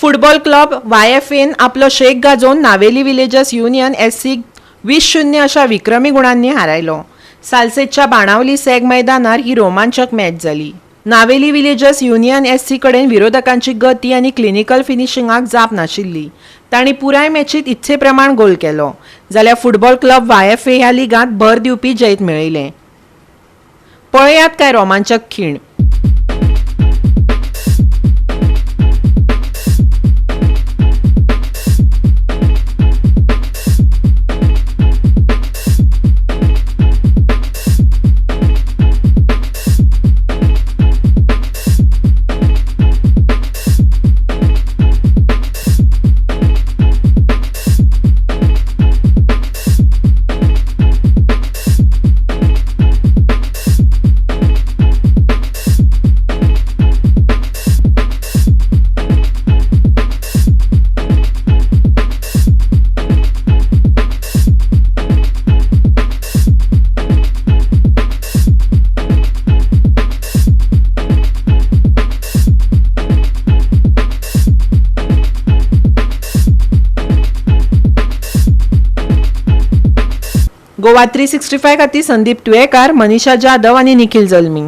Football club वायएफएन आपलो शेक गाजोवन Navelim villagers union एससीक 20-0 अशा विक्रमी गुणांनी हारायलो. सालसेतच्या बाणावली सॅग मैदानार ही रोमांचक मॅच जाली. नावेली विलेजर्स युनियन एससी कडेन विरोधकांची गती आनी क्लिनिकल फिनिशिंगाक जाप नाशिल्ली. तांणी पुराय मॅचीत इत्से प्रमाण गोल केलो, जाल्यार फुटबॉल क्लब वायएफए ह्या लिगांत भर दिवपी जैत मेळयलें. पळयात काय रोमांचक खीण. गोवा 365 खातीर संदीप तुयेकार, मनीषा जाधव आनी निखिल जल्मी.